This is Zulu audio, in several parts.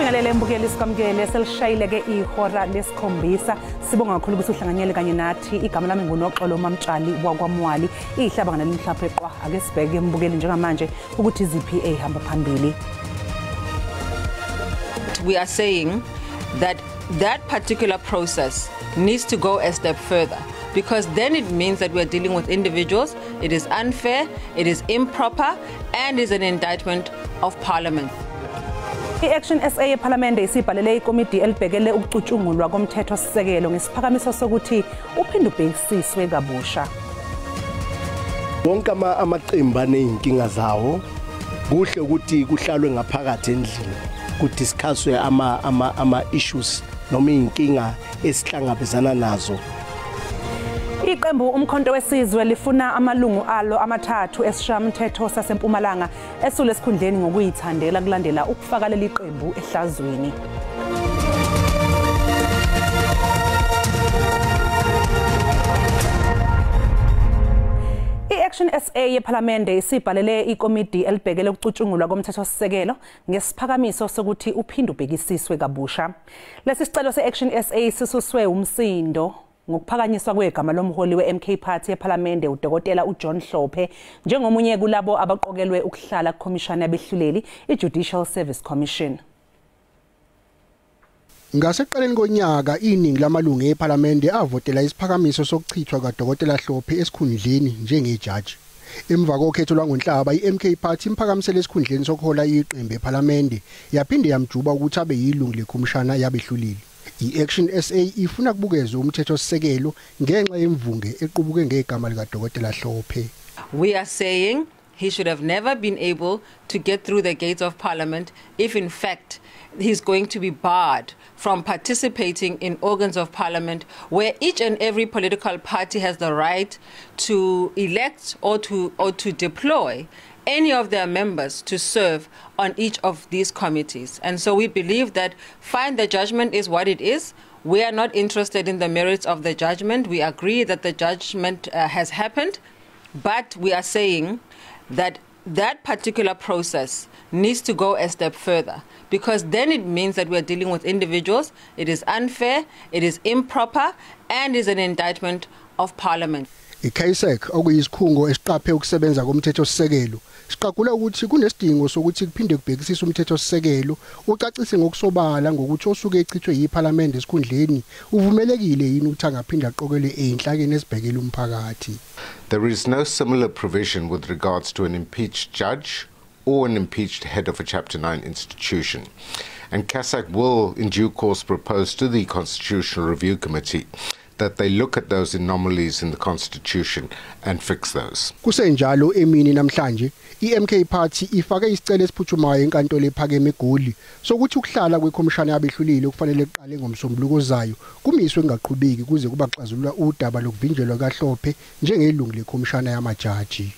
Sikubingelele mbukeli, sikwamukele selishayile-ke ihora lesikhombisa. Sibonga kakhulu ukuthi uhlanganyele kanye nathi. Igama lami nguNoxolo Mamtshali wakwaMwali, ihlaba nalimhlaphe eqwa. Ake sibheke mbukeli njengamanje ukuthi iziphi ey'hamba phambili. We are saying that that particular process needs to go a step further, because then it means that we are dealing with individuals. It is unfair, it is improper, and is an indictment of Parliament. I-Action SA ePhalamende isibhalele ikomidi elibhekele ukucutshungulwa komthethosisekelo ngesiphakamiso sokuthi uphinde ubhekisiswe kabusha. Wonke amaqembu aneyinkinga zawo, kuhle ukuthi kuhlalwe ngaphakathi endlini kudiscusswe ama issues noma inkinga esihlangabezana nazo. Iqembu Umkhonto Wesizwe lifuna amalungu alo amathathu esishayamthetho saseMpumalanga esule esikhundleni ngokuyithandela kulandela ukufaka leli qembu ehlazweni. I-Action SA yePhalamende isibhalele ikomidi elibhekele ukucutshungulwa komthethosisekelo ngesiphakamiso sokuthi uphinde ubhekisiswe kabusha. Lesi sicelo se-Action SA sisuswe umsindo ngokuphakanyiswa kwegama lomholi we-MK Party ePhalamende uDokotela uJohn Hlophe njengomunye kulabo abaqokelwe ukuhlala kukhomishana yabehluleli i-Judicial Service Commission. Ngasekuqaleni konyaka iningi lamalungu ePhalamende avotela isiphakamiso sokuchithwa kaDokotela Hlophe esikhundleni njengejaji. Emva kokhetho lwangoNhlaba i-MK Party imphakamisele esikhundleni sokuhola iqembu ePhalamende yaphinde yamjuba ukuthi abe yilungu lekhomishana yabehluleli. I-Action SA ifuna kubukezwe umthethosisekelo ngenxa yemvunge equbuke ngegama likaDokotela Hlophe. We are saying he should have never been able to get through the gates of Parliament if in fact he's going to be barred from participating in organs of Parliament where each and every political party has the right to elect or to deploy any of their members to serve on each of these committees. And so we believe that fine, the judgment is what it is. We are not interested in the merits of the judgment. We agree that the judgment has happened, but we are saying that that particular process needs to go a step further, because then it means that we are dealing with individuals. It is unfair, it is improper, and is an indictment of Parliament. I-CASAC okuyisikhungo esiqaphe ukusebenza komthethosisekelo siqagula ukuthi kunesidingo sokuthi kuphinde kubhekisiswe umthethosisekelo ucacise ngokusobala ngokuthi osuke echithwe yiPhalamende esikhundleni uvumelekile yini ukuthi angaphinde aqokelwe ezinhlakeni ezibhekele umphakathi. There is no similar provision with regards to an impeached judge or an impeached head of a Chapter 9 institution. And CASAC will in due course propose to the Constitutional Review Committee that they look at those anomalies in the Constitution and fix those. Kusenjalo emini namhlanje iMK Party ifake isicelo esiphuthumayo enkantolo ephakeme eGoli sokuthi ukuhlala kwekhomishana yabehluleli kufanele kuqale ngomsombuluko ozayo kumiswe kungaqhubeki kuze kubaxazulula udaba lokuvinjelwa kaHlophe njengelungu lekhomishana yamajaji.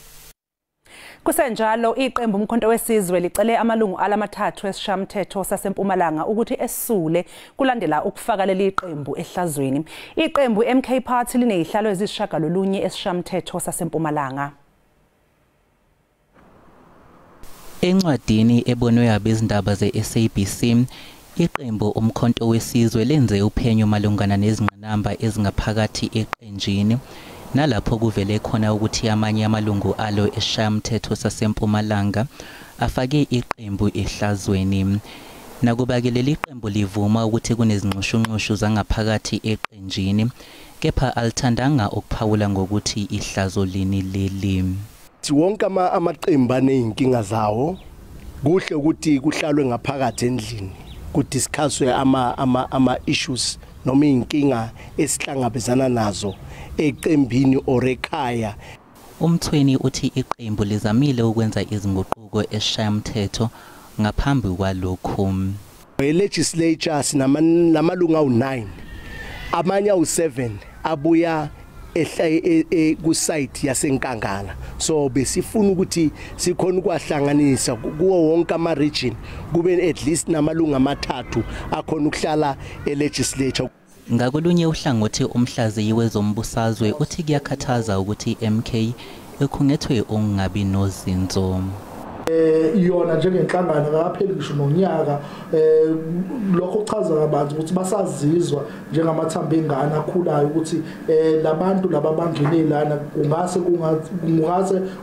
Kusenjalo iqembu Umkhonto Wesizwe licele amalungu alamathathu esishayamthetho saseMpumalanga ukuthi esule kulandela ukufaka leli qembu ehlazweni. Iqembu MK Party linezihlalo ezisishagalolunye esishayamthetho saseMpumalanga. Encwadini ebonwe abezindaba ze-SABC, iqembu Umkhonto Wesizwe lenze uphenyo malungana nezingqinamba ezingaphakathi eqenjini, nalapho kuvele khona ukuthi amanye amalungu alo esishayamthetho saseMpumalanga afake iqembu ehlazweni. Nakuba-ke leli qembu livuma ukuthi kunezinxushunxushu zangaphakathi eqenjini, kepha alithandanga ukuphawula ngokuthi ihlazo lini leli. Wonke amaqembu aneyinkinga zawo, kuhle ukuthi kuhlalwe ngaphakathi endlini kudiscusswe ama issues noma inkinga esihlangabezana nazo eqembini or ekhaya. Umthweni uthi iqembu lizamile ukwenza izinguquko esishayamthetho ngaphambi kwalokhu. E-legislature sinamalungu awu-9, amanye awu-7 abuya ku-site yaseNkangala. So besifuna ukuthi sikhona ukwahlanganisa kuwo wonke ama-region kube at least namalungu amathathu akhona ukuhlala e-legislature. Ngakolunye uhlangothi umhlaziyi wezombusazwe uthi kuyakhathaza ukuthi MK ikhungethwe ukungabi nozinzo. Yona njengenhlangano akapheli ngisho nonyaka, lokho kuchaza kabanzi ukuthi basazizwa njengamathambo engane akhulayo ukuthi labantu laba bangene lana kungase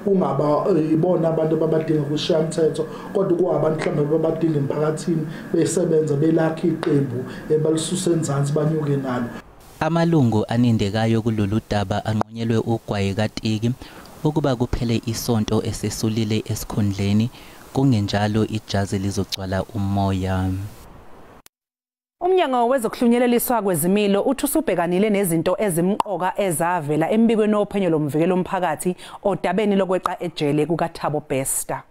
kungaba ibona abantu abadinga ukushaya umthetho, kodwa kuwabantu mhlawumbe abadinga emphakathini besebenza belakha iqembu balisusa enzansi banyuke nalo. Amalungu anindekayo kulolu daba anqunyelwe ugwayi katiki ukuba kuphele isonto esesulile esikhundleni, kungenjalo ijazi lizogcwala umoya. Umnyango wezokuhlunyeleliswa kwezimilo uthi usubhekanile nezinto ezimqoka ezavela embikweni wophenyo lomvikelo womphakathi odabeni lokweqa ejele kukaThabo Bester.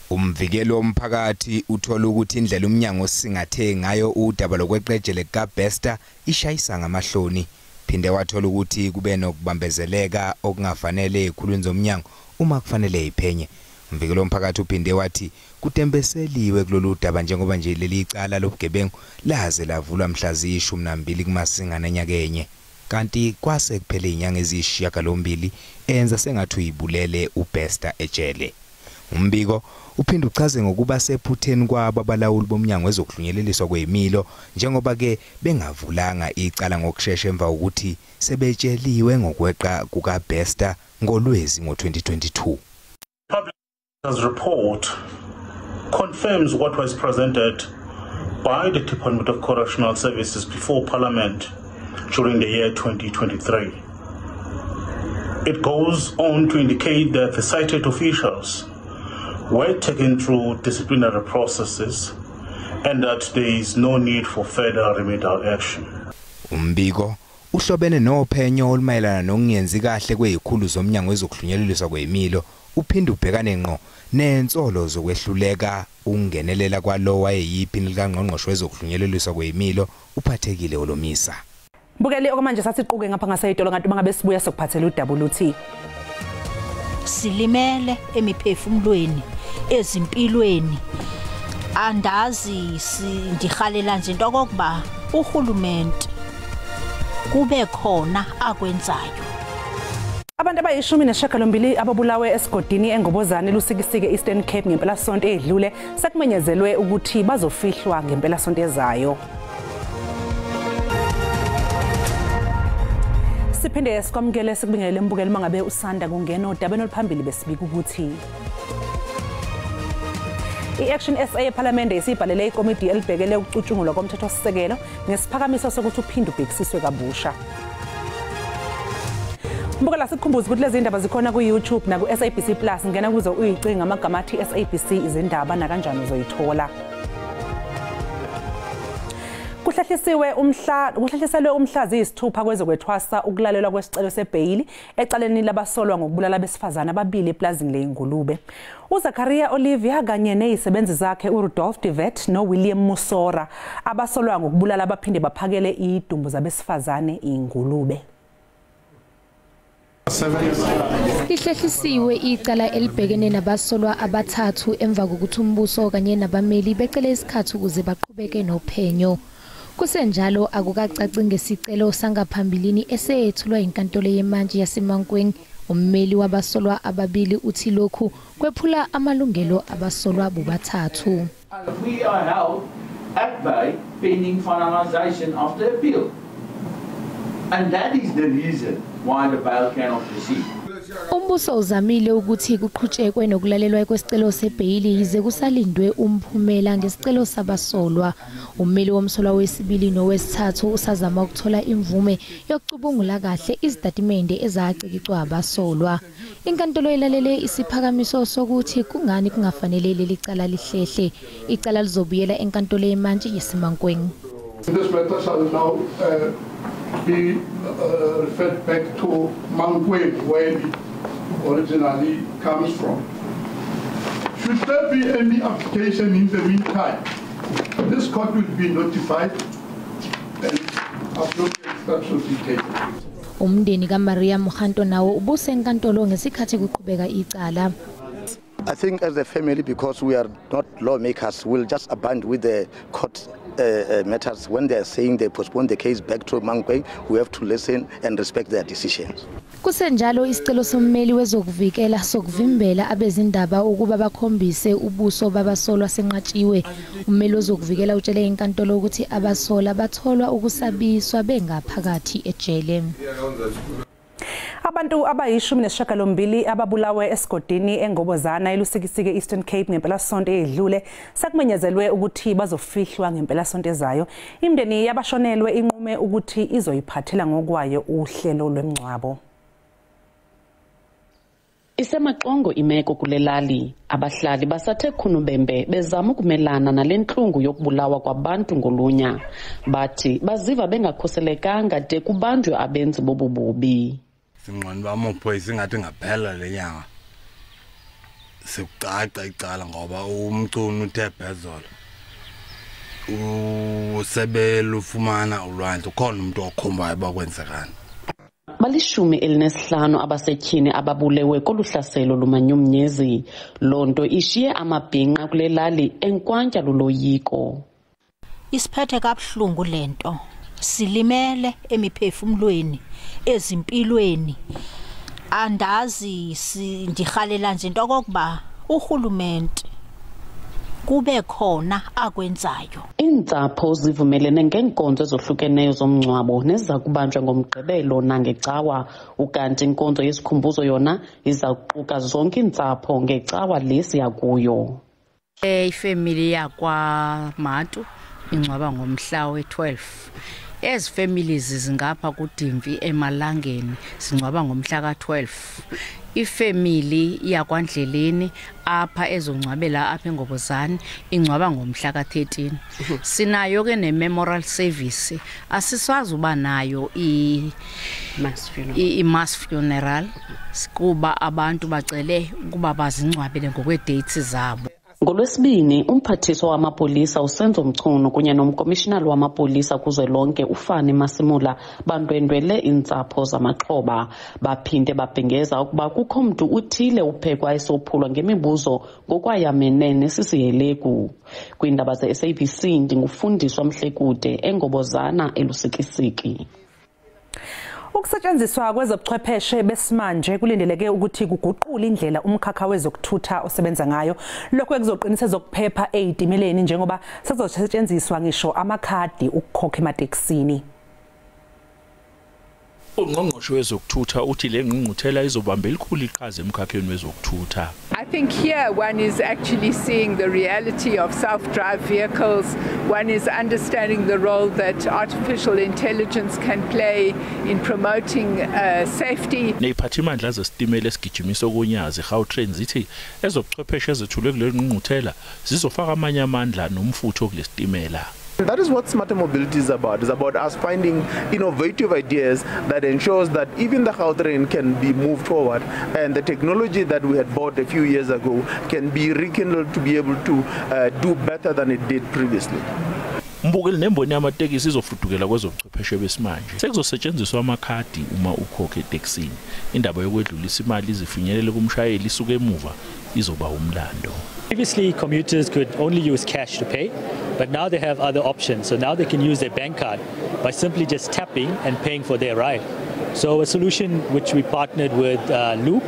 Umvikelo womphakathi uthola ukuthi indlela umnyango singathe ngayo udaba lokweqa ejele kaBester ishayisa ngamahloni. Phinde wathola ukuthi kube nokubambezeleka okungafanele ezikhulwini zomnyango uma kufanele iphenye. Umvikelo womphakathi uphinde wathi kutembeseliwe kulolu daba njengoba nje leli icala lobugebengu laze lavulwa mhla ziyi-12 kuMasingana nyakenye, kanti kwase kuphele inyanga eziyisishiyagalombili enza sengathi uyibulele uBester ejele. Umbiko uphinde uchaze ngokuba sephutheni kwabo abalawuli bomnyango wezokuhlunyeleliswa kwezimilo njengoba ke bengavulanga icala ngokushesha emva kokuthi sebetsheliwe ngokweqa kukaBester ngoLwezi ngo-2022. Public report confirms what was presented by the Department of Correctional Services before Parliament during the year 2023. It goes on to indicate that the cited officials were taken through disciplinary processes and that there is no need for further remedial action. Umbiko uhlobene nophenyo olumayelana nokungenzi kahle kwezikhulu zomnyango wezokuhlunyeleliswa kwezimilo, uphinde ubhekane ngqo nensolo zokwehluleka ukungenelela kwalowo wayeyiphini likangqongqoshe wezokuhlunyeleliswa kwezimilo uPhathekile Holomisa. Mbukeli, okwamanje sasiquke ngapha ngaseyitolo, kanti mangabe sibuya sokuphathela udaba oluthi silimele emiphefumulweni, ezimpilweni. Andazi, ndihalela nje into okokuba urhulumente kube khona akwenzayo. Abantu abayi-18 ababulawe esigodini eNgobozane Lusikisike Eastern Cape ngempelasonto edlule sekumenyezelwe ukuthi bazofihlwa ngempelasonto ezayo. Siphinde sikwamukele sikubingelele mbukeli mangabe usanda kungena odabeni oluphambili besibika ukuthi i-Action SA ePhalamende isibhalele ikomidi elibhekele ukucutshungulwa komthethosisekelo ngesiphakamiso sokuthi uphinde ubhekisiswe kabusha. Mbukela, sikukhumbuza ukuthi lezi ndaba zikhona ku-YouTube naku-SABC Plus. Ngena kuzo uyicinga amagama athi SABC izindaba nakanjani uzoyithola. Kuhlehliselwe umhla ziyisithupha kwezokwethwasa ukulalelwa kwesicelo sebheyili ecaleni labasolwa ngokubulala abesifazane ababili eplazini leyingulube. uZakaria Olivia kanye nezisebenzi zakhe uRudolf de Wet noWilliam Musora abasolwa ngokubulala abaphinde baphakele idumbu zabesifazane ingulube. Lihlehlisiwe icala elibhekene nabasolwa abathathu emva kokuthi umbuso kanye nabameli becele isikhathi ukuze baqhubeke nophenyo. Kusenjalo akukacaci ngesicelo sangaphambilini eseyethulwa inkantolo yemantshi yaseMankweng. Ummeli wabasolwa ababili uthi lokhu kwephula amalungelo abasolwa bobathathu. We are held at bay pending finalization of the appeal. And that is the reason why the bail cannot proceed. Umbuso uzamile ukuthi kuqhutshekwe nokulalelwa kwesicelo sebheyili yize kusalindwe umphumela ngesicelo sabasolwa. Ummeli womsolwa wesibili nowesithathu usazama ukuthola imvume yokucubungula kahle izitatimende ezacikicwa abasolwa. Inkantolo ilalele isiphakamiso sokuthi kungani kungafanele leli cala lihlehle. Icala lizobuyela enkantolo yemantshi yaseMankweng. This matter shall now be referred back to Mankweng, where it originally comes from. Should there be any application in the meantime, this court will be notified and appropriate steps will be taken. Umndeni kaMaria Mohanto nawo ubusenkantolo ngesikhathi kuqhubeka icala. I think as a family, because we are not lawmakers, we'll just abide with the court matters. When they are saying they postpone the case back to Mankweng, we have to listen and respect their decisions. Kusenjalo isicelo sommeli wezokuvikela sokuvimbela abezindaba ukuba bakhombise ubuso babasolwa senqatshiwe. Ummeli wezokuvikela utshele inkantolo ukuthi abasolwa batholwa ukusabiswa bengaphakathi ejele. Abantu abayi-18 ababulawe esigodini eNgobozana eLusikisiki Eastern Cape ngempelasonto edlule sekumenyezelwe ukuthi bazofihlwa ngempelasonto ezayo. Imindeni yabashonelwe inqume ukuthi izoyiphathela ngokwayo uhlelo lwemngcwabo. Isemaxongo imeko kulelali, abahlali basathe khunubembe bezama ukumelana nale ntlungu yokubulawa kwabantu ngolunya. Bathi baziva bengakhuselekanga de kubanjwe abenzi bobububi. Singqondo bamaphoyisa ingathi ngaphela lenyanga sekucaca icala ngoba umcuno uthe phezolo usebelufumana ulwandle, ukhona umuntu okhombayo bakwenzekani. 15 abasetyhini ababulewe kolu hlaselo lumanyumnyezi. Loo nto ishiye amabhinqa kule lali enkwantya luloyiko. Isiphethe kabuhlungu lento, silimele emiphefumulweni, ezimpilweni. Andazi ndirhalela nje into okokuba urhulumente kube khona akwenzayo. Iintsapho zivumelene ngeenkonzo ezohlukeneyo zomngcwabo neziza kubanjwa ngoMgqibelo nangeCawa. Ukanti inkonzo yesikhumbuzo yona iza kuquka zonke iintsapho ngeCawa le siya kuyo. Ifemili yakwaMatu ingcwaba ngomhla we-12. Ezi families zingapha kuDimvi emalangeni zingcwaba ngomhla ka-12. Ifemili yakwaNdleleni apha ezongcwabela apha eNgobozane ingcwaba ngomhla ka-13. Sinayo ke ne-memorial service, asiswazi uba nayo i-mass funeral kuba abantu bacele ukuba bazingcwabele ngokwe-dates zabo. Ngolwesibini, umphathiswa wamapolisa uSenzo Mchunu kunye nomkomishinala wamapolisa kuzwelonke uFani Masimula bandwendwele iintsapho zamaxhoba. Baphinde babhengeza ukuba kukho mntu uthile uphekwa esophulwa ngemibuzo ngokwayamene nesisihelegu. Kwiindaba ze-SABC ndingufundiswa Mhlekude eNgobozana eLusikisiki. Ukusetshenziswa kwezobuchwepheshe besimanje kulindeleke ukuthi kuguqule indlela umkhakha wezokuthutha osebenza ngayo. Lokho kuzoqinisa ezokuphepha ey'timeleni njengoba sezosetshenziswa ngisho amakhadi ukukhokha ematekisini. Ungqongqoshe wezokuthutha uthi le ngqungquthela izobamba elikhulu iqhaza emkhakheni wezokuthutha. I think here one is actually seeing the reality of self-drive vehicles. One is understanding the role that artificial intelligence can play in promoting safety. Neziphathimandla zesitimela esigijimisa okunyazi Gautrain zithi ezobuchwepheshe ezethulwe kule ngqungquthela zizofaka amanye amandla nomfutho kulesitimela. That is what smarter mobility is about. It's about us finding innovative ideas that ensures that even the Gautrain can be moved forward and the technology that we had bought a few years ago can be rekindled to be able to do better than it did previously. Mbukeli nemboni yamatekisi izofudukela kwezobuchwepheshe besimanje. Sekuzosetshenziswa amakhadi uma ukhokha etekisini. Indaba yokwedlulisa imali izifinyelele kumshayeli isuke emuva izoba umlando. Previously, commuters could only use cash to pay, but now they have other options. So now they can use their bank card by simply just tapping and paying for their ride. So a solution which we partnered with Loop,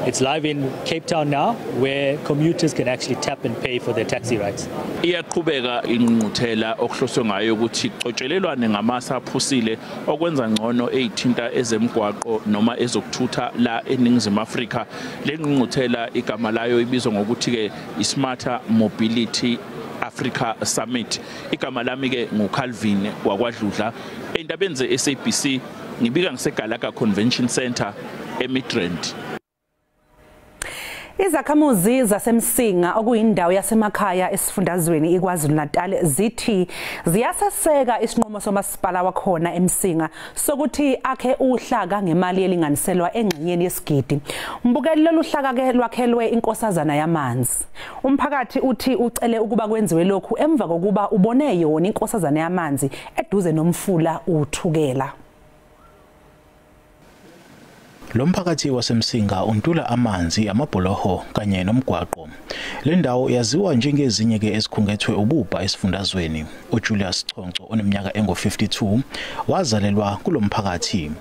it's live in Cape Town now, where commuters can actually tap and pay for their taxi rides. Iyaqhubeka ingqungquthela okuhloswe ngayo ukuthi kucotshelelwane ngamasa aphusile okwenza ngcono ezithinta ezemgwaqo noma ezokuthutha la eNingizimu Afrika. Le ngqungquthela igama layo ibizwa ngokuthi ke iSmarter Mobility Africa Summit. Igama lami ke nguCalvin wakwaDludla. Endabeni ze-SABC ngibika ngiseGalaga Convention Center eMidrand. Izakhamuzi zaseMsinga okuyindawo yasemakhaya esifundazweni iKwaZulu-Natal zithi ziyaseseka isinqumo somasipala wakhona eMsinga sokuthi akhe uhlaka ngemali elinganiselwa engxenyeni yesigidi. Mbukeli lolu hlaka ke lwakhelwe inkosazana yamanzi. Umphakathi uthi ucele ukuba kwenziwe lokhu emva kokuba ubone yona inkosazana yamanzi eduze nomfula uThukela. Lo mphakathi waseMsinga untula amanzi, amabholoho kanye nomgwaqo. Le ndawo yaziwa njengezinye ke ezikhungethwe ububha esifundazweni. uJulius Chonco oneminyaka engu-52 wazalelwa kulomphakathi.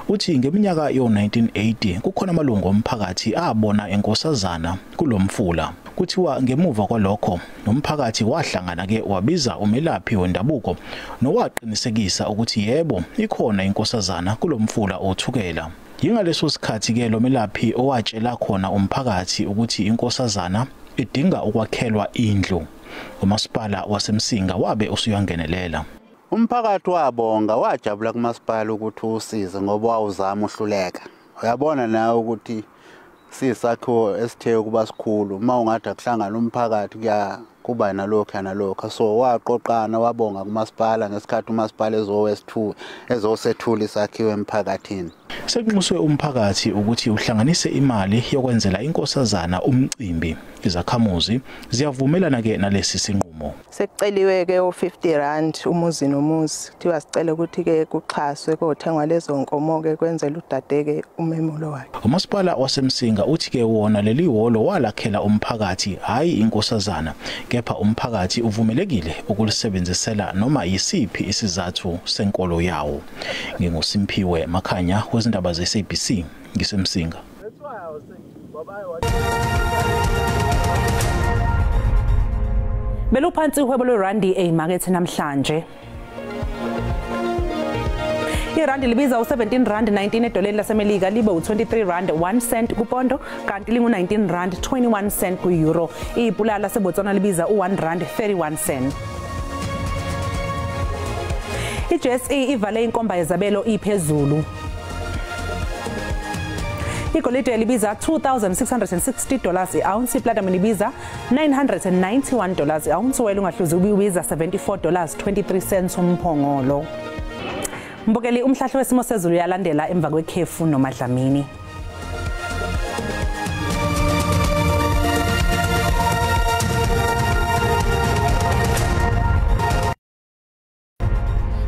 Uthi ngeminyaka yo-1980 kukhona amalungu omphakathi abona inkosazana kulomfula. Kuthiwa ngemuva kwalokho umphakathi wahlangana ke wabiza umelaphi wendabuko nowaqinisekisa ukuthi yebo ikhona inkosazana kulomfula oThukela. Yingaleso sikhathi ke lo melaphi owatshela khona umphakathi ukuthi inkosazana idinga ukwakhelwa indlu. Umasipala waseMsinga wabe usuyangenelela. Umphakathi wabonga wajabula kumasipala ukuthi usize ngoba wawuzama uhluleka. Uyabona nawe ukuthi sisakhiwo esithe ukuba sikhulu, uma ungathi akuhlangana umphakathi kuya kuba nalokho nalokho. So waqoqana wabonga kumasipala ngesikhathi umasipala ezosethula isakhiwo emphakathini. Sekunxuswe umphakathi ukuthi uhlanganise imali yokwenzela inkosazana umcimbi. Izakhamuzi ziyavumelana ke nalesi sinqumo. Sekuceliwe ke u50 rand umuzi nomuzi, kuthiwa sicela ukuthi ke kuxhaswe kothengwa lezo nkomo ke kwenzela udadeke umemulo wakhe. Umasipala waseMsinga uthi ke wona leli hholo walakhela umphakathi hayi inkosazana, kepha umphakathi uvumelekile ukulisebenzisela noma yisiphi isizathu senkolo yawo. NginguSimphiwe Makhanya wezindaba ze-SABC ngiseMsinga. Beluphansi uhwebo lwerandi eyimakethe namhlanje. Irandi libiza u17 rand 19 edoleni laseMelika, libe u23 rand 1 cent kupondo, kanti lingu19 rand 21 cent ku-euro. Ipula laseBotswana libiza u1 rand 31 cent. I-JSE ivale inkomba yezabelo iphezulu. Igolide libiza $2,660 i-ounce, iplatinum libiza $991 i-ounce, oyela ungahluzi ubiza $74.23 umphongolo. Mbukeli, umhlahlo wesimo sezulu uyalandela emva kwekhefu noMadlamini.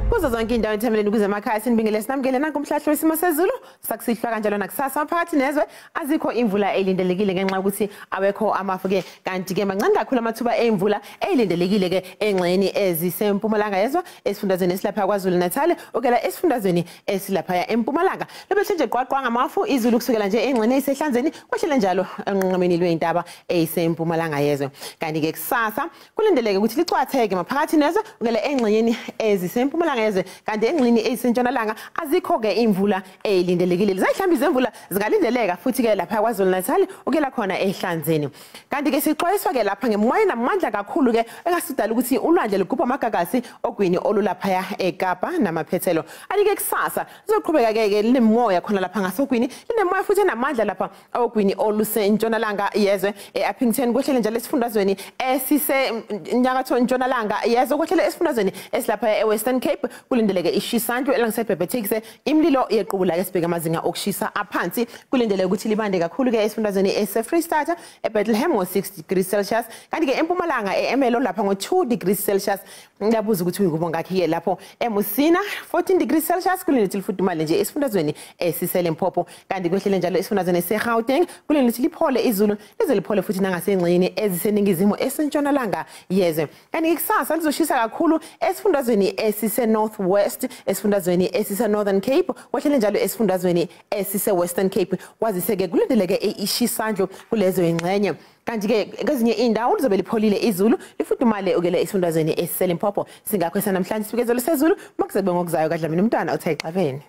Kuzo zonke indawo ethembeleni ukuze emakhaya sinibingele sinamukele nanku umhlahlo wesimo sezulu sakusihlwa kanjalo nakusasa. Phakathi nezwe azikho imvula elindelekile ngenxa yokuthi awekho amafu ke, kanti ke mancane kakhulu amathuba emvula elindelekile ke engxeni ezisempumalanga yezwe, esifundazweni esilapha KwaZulu Natal ukela esifundazweni esilapha eMpumalanga. Lobehle nje qwaqwa ngamafu izulu kusukela nje engxeni esehlanzeni kwehlele njalo enqameni lwentaba eyisempumalanga yezwe. Kanti ke kusasa kulindeleke ukuthi licwatheke maphakathi nezwe ukela engxenyeni ezisempumalanga yezwe, kanti engxini eyisentshonalanga azikho ke imvula elindelekile. Zayihlambi zemvula zingalindeleka futhi ke lapha KwaZulu Natal ukela khona ehlanzeni. Kanti ke sixwayiswa ke lapha ngemoya namandla kakhulu ke engasidala ukuthi ulwandle lugubha amagagasi ogwini olulaphaya eKapa namaphethelo. Anike kusasa lizoqhubeka ke linemoya khona lapha ngasogwini, linemoya futhi namandla lapha ogwini olusentshonalanga yezwe eAppington, kwehlele njalo esifundazweni esise nyakatho ntshonalanga yezwe, kwehlele esifundazweni esilapha eWestern Cape. Kulindeleke ishisandlu elangisebhebhethekise imililo yequbula ke sibheka amazinga okushisa aphansi. Kulindeleke ukuthi libande kakhulu ke esifundazweni ese-Free State eBethlehem ngo-6 degrees Celsius, kanti ke eMpumalanga eMelo lapha ngo-2 degrees Celsius. Ngiyabuza ukuthi uyikubongakhi ke lapho eMusina 14 degrees Celsius, kulindeleke ukuthi lifudumale nje esifundazweni esiseLimpopo, kanti kwehlele njalo esifundazweni eseGauteng kulindeleke ukuthi liphole izulu lize liphole futhi nangasengxenyeni eziseningizimu esentshonalanga yezwe. Kanti kusasa lizoshisa kakhulu esifundazweni esise North West, esifundazweni esise Northern Cape, kwehlele njalo esifundazweni esise Western Cape. Kwazise ke kulindeleke ishisandlu kulezo ingxenye. Kanti ke kwezinye indawo lizobe lipholile izulu lifudumale ukele esifundazweni esiseLimpopo. Singakho esanamhlanje sibikezelo sezulu makuze kube ngokuzayo kaDlamini umntwana uthe exabene.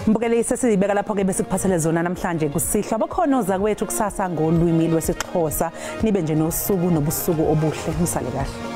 Mbukeli, sesibeka lapho ke besikuphathele zona namhlanje kusihlwa. Bakhona ozakwethu kusasa ngolwimi lwesiXhosa. Nibe nje nosuku nobusuku obuhle. Nisale kahle.